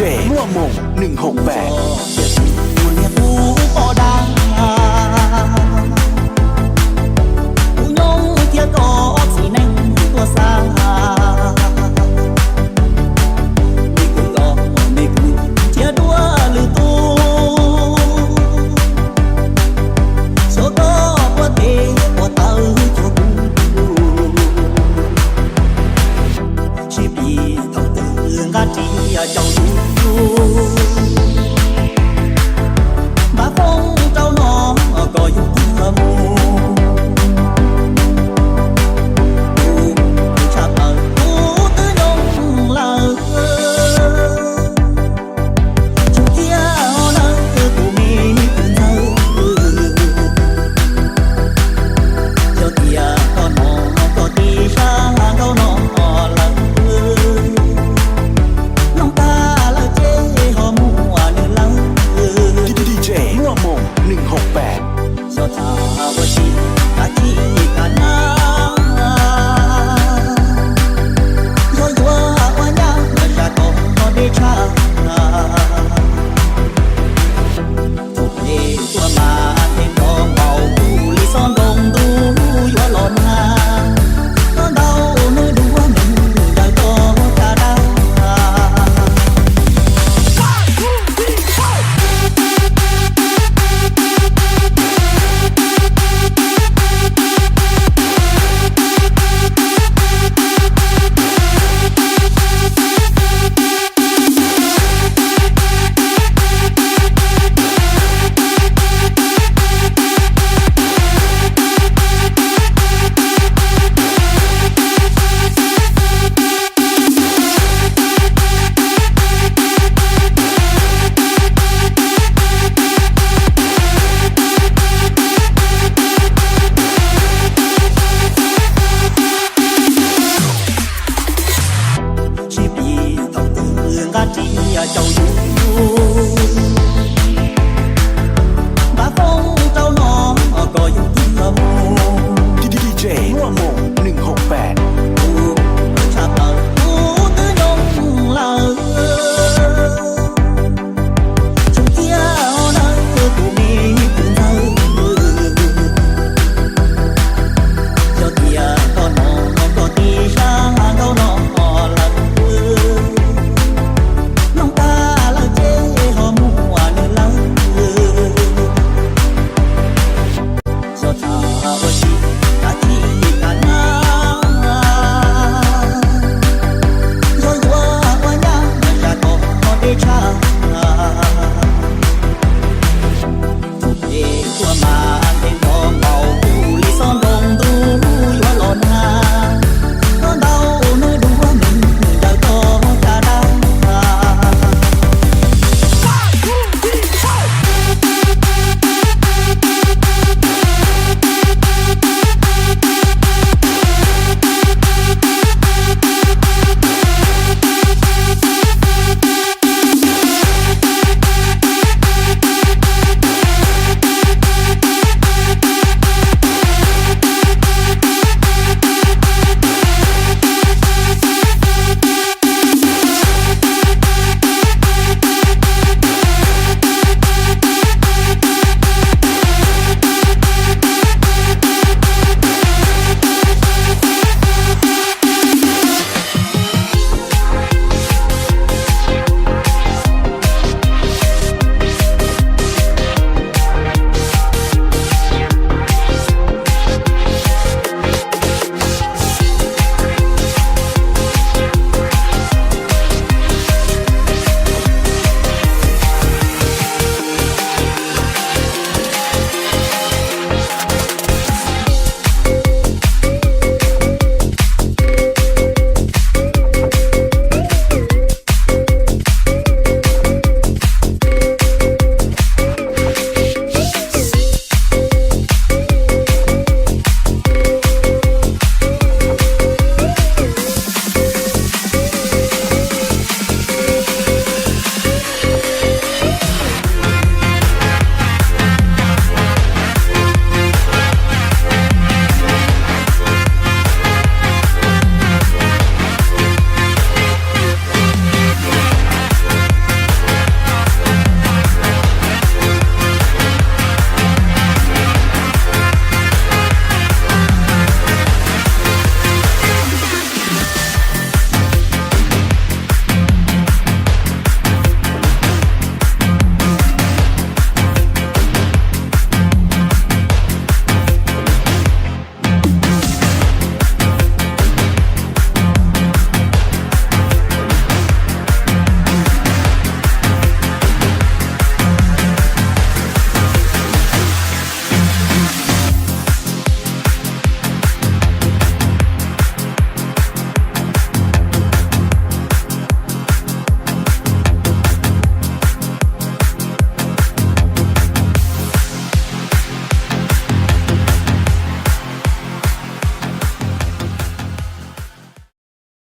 Muaj Moos neeg hom pem. Kuv niag kub poj dab, kuv nyob thiab koj txiv neej tuaj xa, me kuv los me kuv thiab dua lwm tus, xyov koj puas tes puas taw cuag kuv. Sib pib thaum twg nqa ris caum yus, nqa foob rau no kom yus tuag mus. Kuv tshaj plaws kuv twb nyoog lawm, tsuas thiab nawb tus me tus ntxawg, yog tias koj hnov koj tib sab nkauj no lawm, mloog tag lawm ces ho muaj nws lawm. D J Muaj Moos neeg hom pem. Xyov tham ua si kav tsij kam nab, yog yuav ua nyab zam kom deb tshaj. Thaum peb tuaj mas tes nrov npaum ntuj li xob nroo ntuj yuav los nag, nrov ntau nws duav neeg ntawm koj caj dab. Sib pib thaum twg nqa ris caum yus, nqa foob rau no kom yus tuag mus. D J Muaj Moos neeg hom pem. Kuv tshaj plaws kuv twb nyoog lawm, tsuas thiab nawb tus me tus ntxawg, yog tias koj hnov koj tib sab nkauj no lawm, mloog tag lawm ces ho muaj nws lawm. Xyov tham ua si kav tsij kam nab, yog yuav ua nyab zam kom deb tshaj.